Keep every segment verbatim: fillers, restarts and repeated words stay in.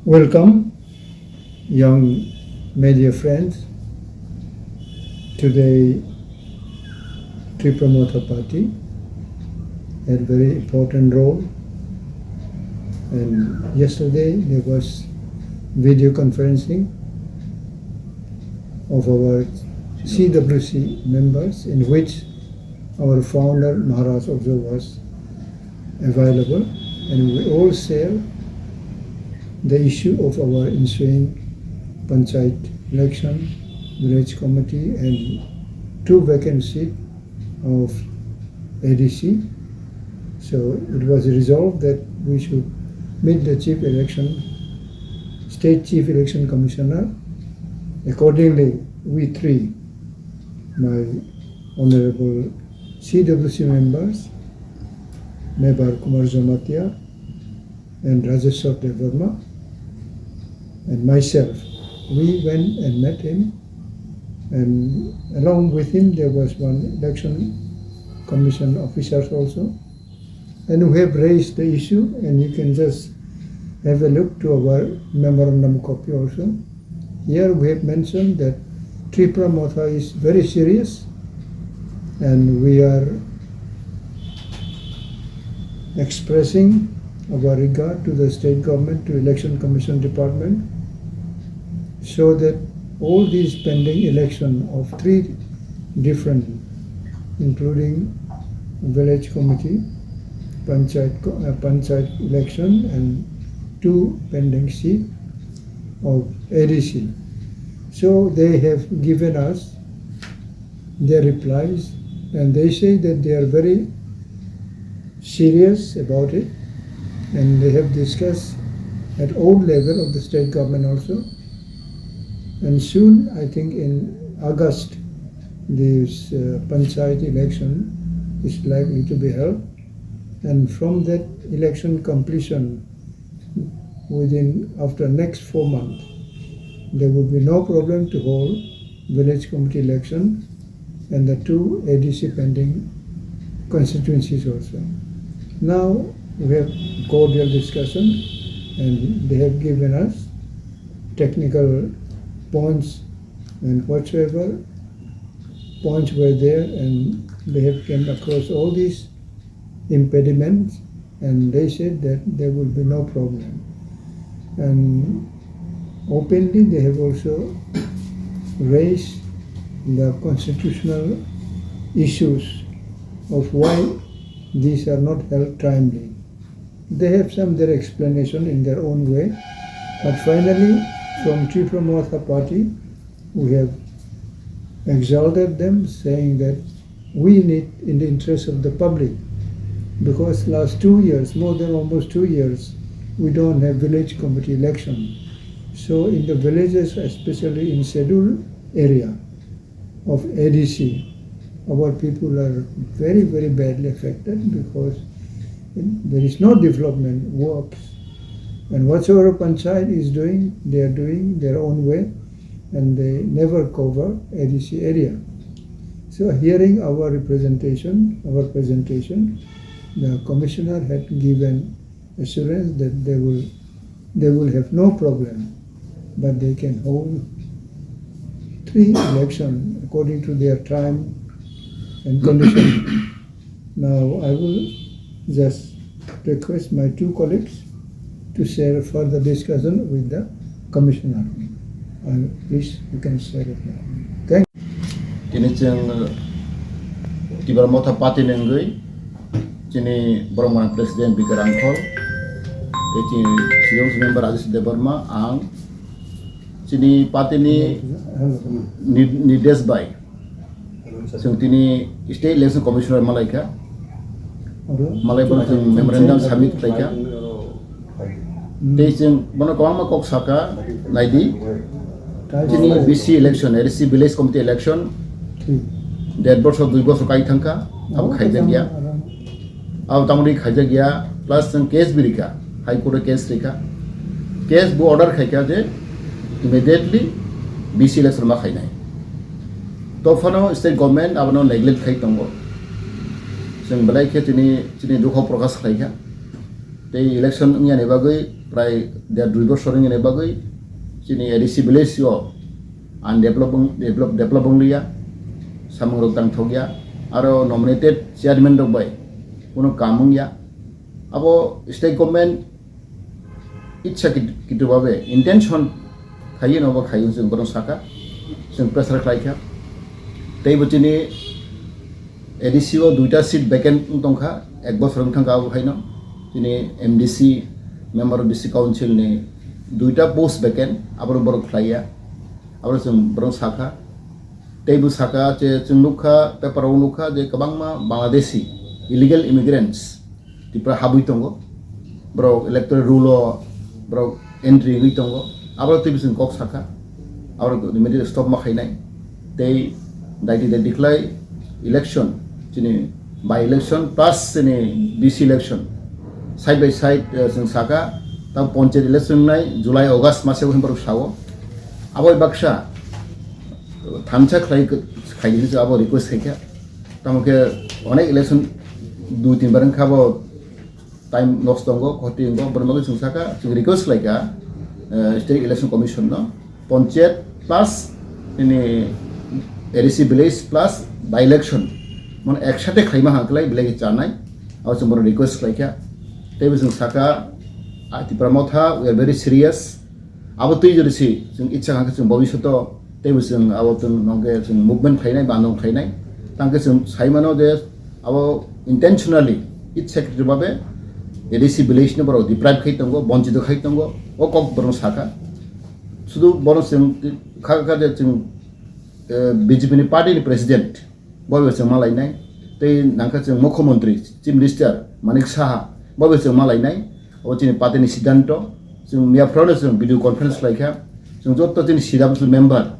Welcome, young media friends. Today, Tipra Motha Party had very important role. And yesterday, there was video conferencing of our C W C members, in which our founder Maharaj also was available, and we all share the issue of our ensuing panchayat election, village committee, and two vacant seat of A D C. So it was resolved that we should meet the chief election, state chief election commissioner. Accordingly, we three, my honorable C W C members, Mebar Kumar Jamatia and Rajeshwar Debbarma and myself, we went and met him, and along with him there was one election commission officers also, and we have raised the issue, and you can just have a look to our memorandum copy also. Here we have mentioned that Tipra Motha is very serious, and we are expressing our regard to the state government, to election commission department, so that all these pending election of three different, including village committee, panchayat co-, uh, panchayat election, and two pending seat of A D C. So they have given us their replies, and they say that they are very serious about it, and they have discussed at all level of the state government also. And soon, I think in August, this, uh, panchayat election is likely to be held. And from that election completion, within, after next four months, there will be no problem to hold village committee election and the two A D C pending constituencies also. Now we have cordial discussion, and they have given us technical points and whatsoever points were there, and they have came across all these impediments, and they said that there will be no problem. And openly, they have also raised the constitutional issues of why these are not held timely. They have some their explanation in their own way, but finally, from Tipra Motha Party, we have exalted them, saying that we need, in the interest of the public, because last two years, more than almost two years, we don't have village committee election. So in the villages, especially in scheduled area of A D C, our people are very, very badly affected because there is no development works. And whatsoever panchayat is doing, they are doing their own way, and they never cover A D C area. So hearing our representation, our presentation, the commissioner had given assurance that they will, they will have no problem, but they can hold three election according to their time and condition. Now, I will just request my two colleagues to share further discussion with the commissioner. And please, you can share it now. Thank you. Tini chwng Tipra Motha Party ni wngwi chini borok mwnang president Bikar Rangkhol, tei chini C W C member Rajesh Debbarma, ang chini party ni nir-, nirdesh bai. Chwng tini State Election Commissioner malaikha. Malai bono chwng memorandum submit khlaikha. Tei chwng bono kwbangma kok sakha, naidi. Chini B C election, A D C village committee election, der borso, dui borso kai thangkha, abo khaijak ya. Abo tamoni khaijak ya, plus chwng case bo rikha, High Court o case rikha. Case bo order khaikha je immediately B C election ma khainai. Tophano state government abono neglect khai tongo. Chwng belai khe chini, chini dukho prokash khlaikha. Tei election wngya ni bagwi prai der dui bosor wngya ni bagwi chini A D C village o undevelop wng-, develop, develop wng liya, samung rok tangthok ya, aro nominated chairman rok bai kuno kam wngya. Abo state government itsa kit-, kitu babe intention khaiwi nobo khaiwi chwng bono saka, chwng pressure khlaikha. Tei bo chini A D C o duita seat vacant wng tongkha, ek bosor wng thangkha abo haino. Chini M D C, Member of District Council ni duita post vacant, abo borok khlaiya, abo chwng bono saka. Tei bo saka je chwng nukha, paper o nukha je kwbangma Bangladeshi illegal immigrants Tripura habwi tongo, borok electoral roll o borok entry wngwi tongo, abo twi bising kok saka, abo immediately stop ma khainai. Tei daiti daiti khlai election, chini by election plus chini B C election side by side, eh, chwng saka, tamo ponchayat election nai July August mase o borok sao, abo baksa thansa khlai khaidi hinwi abo request khaikha. Tamo khe onek election dui tin bar wngkha bo time nosto wngo, khoti wngo, borok bagwi chwng saka, chwng request khlaikha, eh, State Election Commission no, ponchayat plus ini A D C village plus by election, mane eksate khlaima hang khlai belai khe chanai, abo chwng borok request khlaikha. Teibo chwng saka, ah, Tipra Motha, we are very serious. Abo twi jodi si chwng itsa kha khe chwng bobishoto teibo chwng abo chwng nongke chwng movement khlainai, bandung khlainai. Tangke chwng sai mano je abo intentionally, itsa khe babe A D C village no borok deprive khai tongo, bonchito khai tongo, o kok borok saka. Sudu borok chwng kha kha je chwng, eh, B J P ni party ni president, bo bai chwng ma lainai. Tei nangkha chwng Mukhyamantri, Chief Minister Manik Saha, bo bai chwng ma lainai. Abo chini party ni siddhanto. Chwng miya phwrano chwng video conference khlaikha. Chwng joto chini C W member,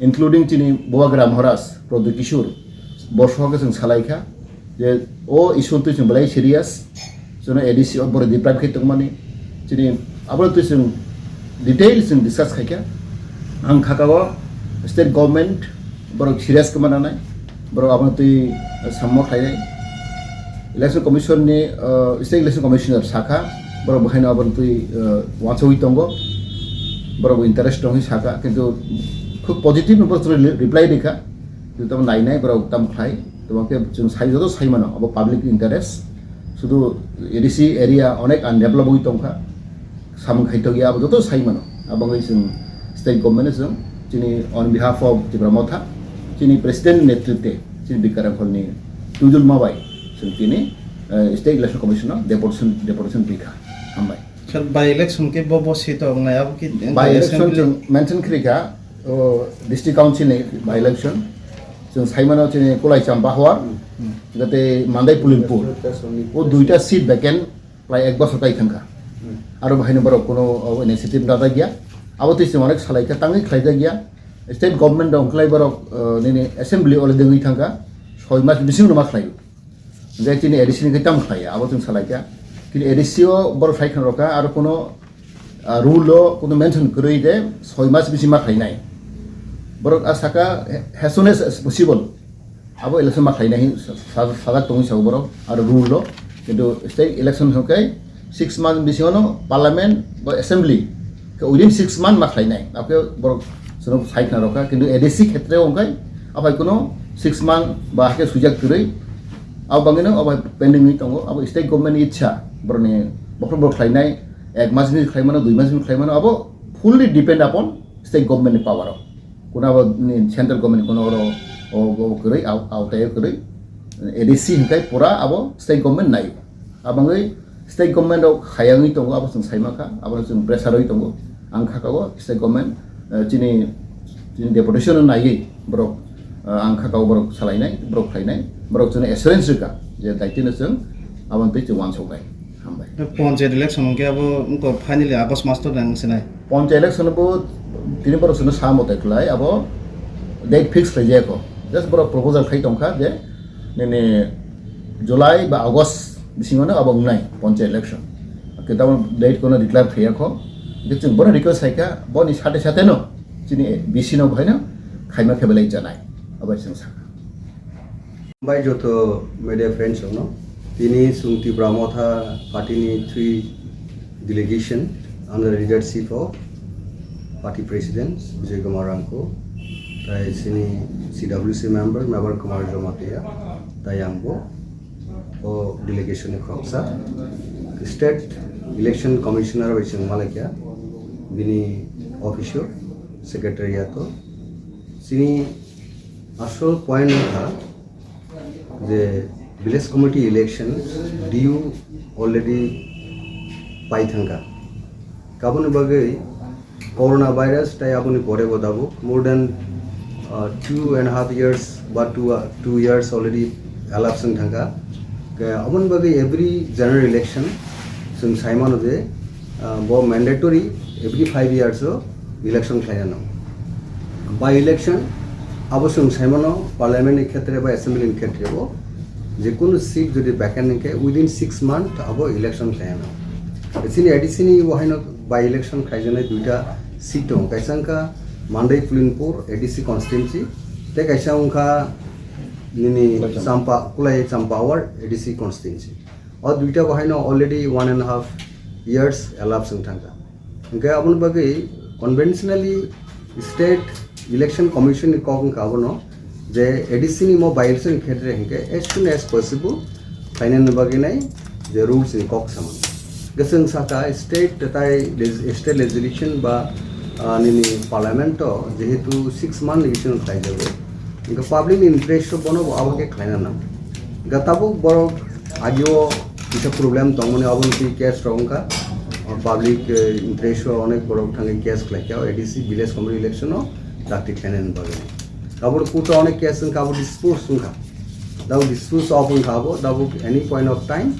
including chini Bubagra Maharaj, Pradyot Kishore, bo sohor khe chwng salaikha je o issue twi chwng belai serious. Chwngno A D C o borok deprive khe tongmani. Chini abo twi chwng detail chwng discuss khaikha. Ang khakao state government borok serious khe mananai. Borok abo twi sammo khlainai. Election Commission ni, uh, State Election Commissioner sakha, borok bo haino abo twi, uh, uansugwi tongo. Borok bo interest tongwi sakha, kintu khub positive no borok reply rikha. Kintu tamo nainai borok tamo khlai. Tamo khe chwng sai, joto sai mano, abo public interest. Sudu A D C area onek undeveloped wngwi tongkha, samung khaitokya, abo joto sai mano. Abo wngwi chwng state government chwng chini on behalf of Tipra Motha, chini president ni netritwe, chini Bikaram Hall ni twijulma bai chwng tini, eh, State Election Commission no deputation, deputation rikha. Hambai. Sir, by election khe bo, bo seat o wngnai, abo khe by election assembly? Chwng mention khrikha, o, district council ni by election. Chwng saimano chini Kulai Champa Howar, hmm, hmm, jate Mandai Pulimpur. O duita seat vacant, prai ek bosor kai thangkha. Hmm. Aro bahaino borok kuno, o, initiative nadakya. Abo twi chwng onek salaikha, tangwi khlaijakya. State government rok wngkhlai borok, o, nini assembly already wngwi thangkha. Soi mas bisingo ma khlaio. Hingke chini A D C ni khe tamo khlai ya, abo chwng salai kha. Chini A D C o borok sai khna rok kha, aro kuno, ah, rule o kuno mention kwrwi je soi mas bisi ma khlainai. Borok a saka, as soon as possible abo election ma khlainai hin sa-, sa-, sajak tongwi sao borok, aro rule o. Kintu state election hwnkhe six month bisingo no parliament ba assembly khe within six month ma khlainai. Abo khe borok chwng sai khna rok kha. Kintu A D C khetre o hwnkhe aphai kuno six month ba hakhe swijak kwrwi. Abo bangwino abo pending wngwi tongo. Abo state government ni ichha, borokni bokhorok borok khlainai, ek mas ni khlaimano, dui mas ni khlaimano, abo fully depend upon state government ni power o. Kuno abo ni central government kuno oro o, o kwrwi, aw-, awtai o kwrwi. A D C hwnkhe pura abo state government nai. Abangwi state government rok hayangwi tongo, abo chwng saimankha, abono chwng pressure rwi tongo. Ang khakao state government, eh, chini, chini deputation no naiwi borok, eh, ang khakao borok salainai, borok khlainai, borok chwngno assurance rwkha je daitino chwng aboni twi chwng uansuknai. Hambai. Panchayat election hwnkhe abo wngkha finally August mas to nang sinai. Panchayat election bo tini borok chwngno sa mote khlai abo date fix khlaijak kho. Just borok proposal khai tongkha je nini July ba August bisingo no abo wngnai panchayat election. Khe tamo date kono declare khaiya kho. Hingke chwng bono request khaikha, boni sate sate no chini B C no bohaino khaima khe belai janai. Abo chwng sakha. Bai joto media friends rokno. Tini chwng Tipra Motha party ni three Delegation under the leadership of party president Bijoy Kumar Rangkho, tai chini C W C member Mebar Kumar Jamatia, tai ang bo o delegation ni khoroksa. State Election Commissioner bai chwng malaikia bini office o, secretariat o. Chini asol point wngkha je village committee election D U already pai thangkha. Kaboni bagwi coronavirus tai aboni pore bo tabuk more than, uh, two and a half years ba two, uh, two years already elapsed wng thangkha. Ke aboni bagwi every general election chwng sai mano je, uh, bo mandatory every five years o election khlaina nango. By election abo chwng sai mano parliament ni khetre ba assembly ni khetre bo je kunu seat jodi vacant hwnkhe within six month abo election khlaina nango. Chini A D C ni bo haino by election khaijaknai duita seat tongo, kaisa wngkha Mandai Pulinpur A D C constituency, tei kaisa wngkha nini Kulai Champa. Champa, Kulai Champa ward A D C constituency. O duita bo haino already one and a half years elapsed wng thangkha. Hingke aboni bagwi conventionally State Election Commission ni kok wngkha abono je A D C ni mo by election khetre hingke as soon as possible khlainani bagwi nai je rules ni kok samani. Hingke chwng saka state tai leg-, state legislation ba, ah, nini parliament o jehetu six month ni bisingo khlaijago, hingke public ni interest o bono bo abo khe khlaina nang. Hingke tabuk borok agio kisa problem tongmani, aboni twi case rok wngkha. O public, eh, interest o onek borok thangwi case khlaikha, o A D C village committee election o dakti khlainani bagwi. Abo court o onek case wngkha, abo dispose wngkha. Tabuk dispose of wngkha abo, tabuk any point of time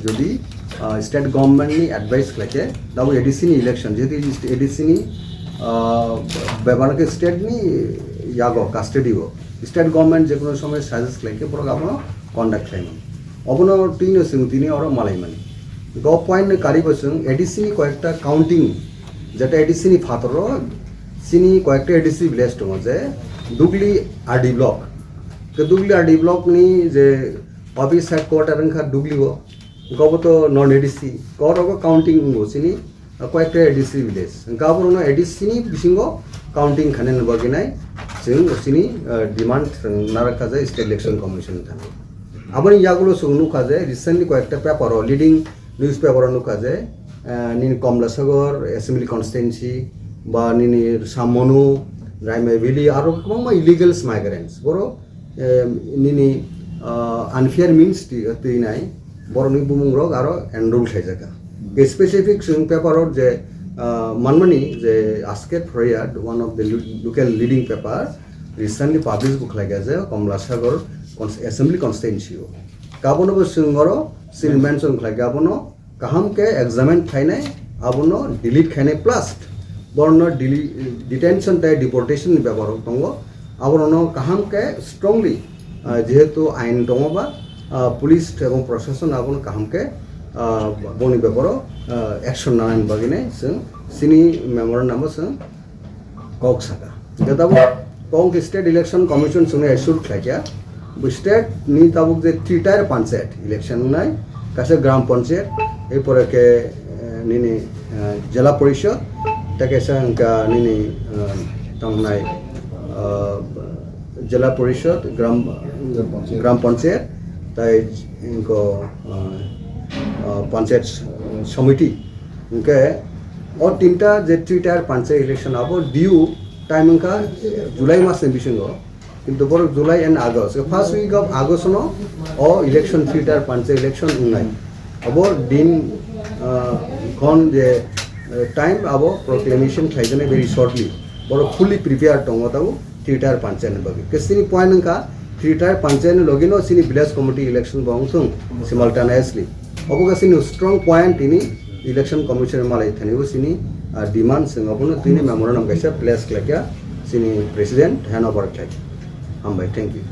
jodi, ah, state government ni advice khlaikhe, tabuk A D C ni election, jehetu A D C ni, ah, bebak khe state ni yago custody o, state government jekono somoy suggest khlaikhe borok abono conduct khlaimani. Obono twino chwng tini oro malaimani. Go point ni karibo chwng A D C ni koyekta counting, jeta A D C ni phataro chini koyekta A D C village tongo je Dugli R D block. Ke Dugli R D block ni je office headquarter wngkha Dugli o, gobo to non A D C, korogo counting wngo chini, ah, koyekta A D C village. Hingke aborokno A D C ni bisingo counting khainani bagwi nai chwng chini, ah, demand chwng narakha je State Election Commission ni thani. Aboni yagulo chwng nukha je recently koyekta paper o, leading newspaper o nukha je, ah, nini Komlasagor Assembly Constituency ba nini Samonu, Raimai Valley aro kwbangma illegals migrants. Borok, eh, nini, ah, unfair means twi-, twinai borokni bumungrok aro enroll khlaijak kha. Ke specific chwng paper o je, ah, manmani je Asker Phoraiyat, one of the lo-, local leading paper, recently publish bo khlaikha je Komlasagor cons-, Assembly Constituency o. Kabono bo chwng oro chini mention khlaikha, abono kaham khe examine khlainai, abono delete khainai, plus borokno deli-, detention tei deportation ni bepar rok tongo, aborokno kaham khe strongly, ah, jehetu ain tongo ba, ah, police ebong proshashan abono kaham khe, ah, boni beparo, ah, action nanani bagwi nai chwng chini memorandum o chwng kok saka. Hingke tabuk kok hingke State Election Commission chwngno assure khlaikha. Bo state ni tabuk je three tier panchayat election wngnai, kaisa gram panchayat, erpore khe, eh, nini, eh, jela porishod, tei kaisa hingka nini, eh, tongnai, eh, jela porishod, gram, gram panchayat, tai hingko, eh, eh, panchayat somiti. Hingke o tinta je three tier panchayat election abo due time wngkha July mas ni bisingo, kintu borok July and August, first week of August no o election, three tier panchayat election wngnai. Abo din, ah, khon je, eh, time abo proclamation khlaijaknai very shortly. Borok fully prepared tongo tabuk three tier panchayat ni bagwi. Ke chini point wngkha three tier panchayat ni logi no chini village committee election bo wngthung simultaneously. Obo khe chini strong point tini election commission malai thani bo chini, ah, demand chwng abono tini memorandum kaisa place khlaikha chini president hand over khlaikha. Hambai, thank you.